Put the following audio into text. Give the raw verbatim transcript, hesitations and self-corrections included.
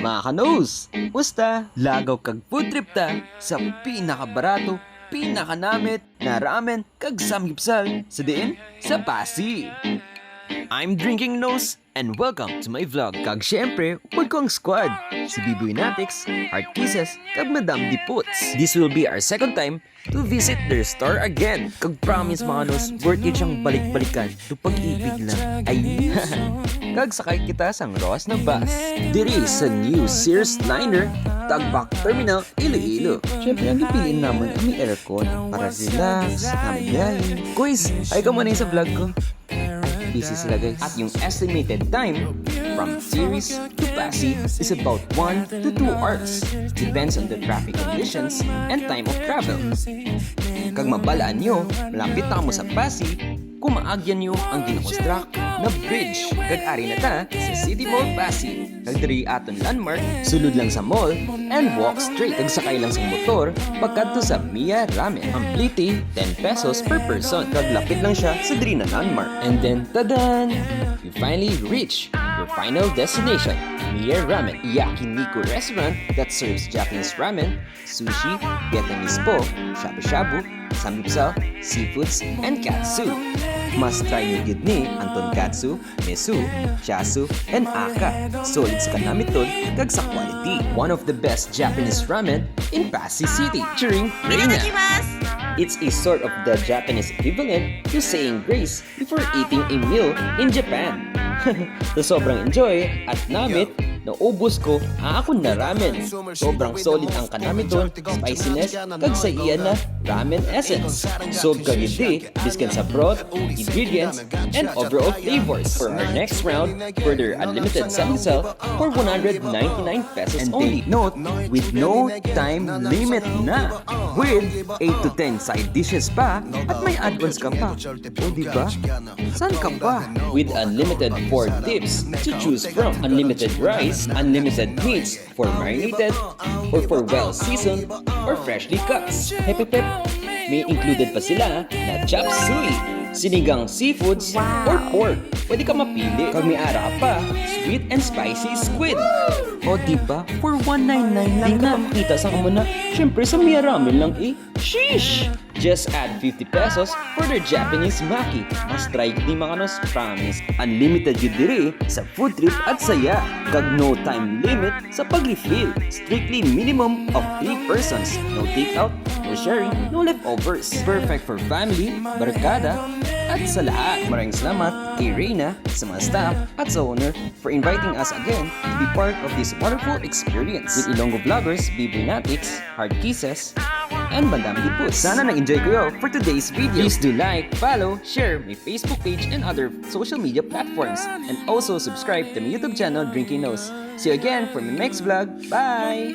Mga kanos, musta? Lagaw kag food trip ta sa pinakabarato, pinakanamit na ramen kag samgyeopsal sa diin sa Passi. I'm Drinking Nose and welcome to my vlog. Kag syempre, upod ko ang squad, si Biboy Natix, Heart Kisses, kag Madam Diputs. This will be our second time to visit their store again. Kag promise, mga kanos, worth it siyang balik-balikan. Daw pag-ibig lang. Ay. Kag sakay kita sang Roas na bus. Diri sa new Sears Liner, Tagbak Terminal, Iloilo. Siyempre, ang gipilian naman ang may aircon para relax, nga biyahe. Guys, ay ka mo na sa vlog ko. Busy sila, guys. At yung estimated time from Ceres to Passi is about one to two hours. Depends on the traffic conditions and time of travel. Kag mabalaan nyo, malapit na kamo sa Passi, kung maagyan nyo ang ginakonstruct na bridge. Kag ari na ta sa City Mall Passi. Kag diri aton landmark, sulod lang sa mall and walk straight. Kag sakay lang sa motor, pagkadto sa Mia Ramen. Ang plete, ten pesos per person. Kag lapit lang siya sa diri na landmark. And then, tadan! You finally reach your final destination, Mia Ramen, Yakiniku restaurant that serves Japanese ramen, sushi, Vietnamese pho, shabu-shabu, samgyeopsal, seafoods, and katsu. Must try nyo gid ni ang tonkatsu, miso, chasu, and aka. Solid sa kanamiton kag sa quality. One of the best Japanese ramen in Passi City, featuring Reina. It's a sort of the Japanese equivalent to saying grace before eating a meal in Japan. Sa sobrang enjoy at namit, naubos ko ang akon na ramen. Sobrang solid ang kanamiton, spiciness, kag sa iya na ramen essence. Sob ka gid di, biskan sa broth, ingredients, and overall flavors. For our next round, further unlimited samgyeopsal for one hundred ninety-nine pesos only. And take note, with no time limit na. With eight to ten side dishes pa at may add-ons ka pa. O, di ba? Saan ka pa? With unlimited four dips to choose from. Unlimited rice, unlimited meats for marinated or for well-seasoned or freshly cut. Hep, hep, hep. May included pa sila na chop suey, sinigang seafoods, or pork. Pwede ka mapili. Kag may ara pa, sweet and spicy squid. O, di ba? For one nine nine lang na. Di ka makita sa amo na. Siyempre, sa Mia Ramen lang eh. Sheesh! Just add fifty pesos for their Japanese maki. Must try ni mga kanos, promise. Unlimited yun diri sa food trip at saya. Kag no time limit sa pag-refill. Strictly minimum of three persons. No takeout, no sharing, no leftovers. Perfect for family, barkada, at sa lahat. Maraming salamat kay Reina, sa mga staff, at sa owner for inviting us again to be part of this wonderful experience with Ilonggo vloggers, Biboy Natix, Hard Kisses, and Madam Dipus. Sana nag-enjoy kayo for today's video. Please do like, follow, share my Facebook page and other social media platforms. And also subscribe to my YouTube channel, Drinking Nose. See you again for my next vlog. Bye!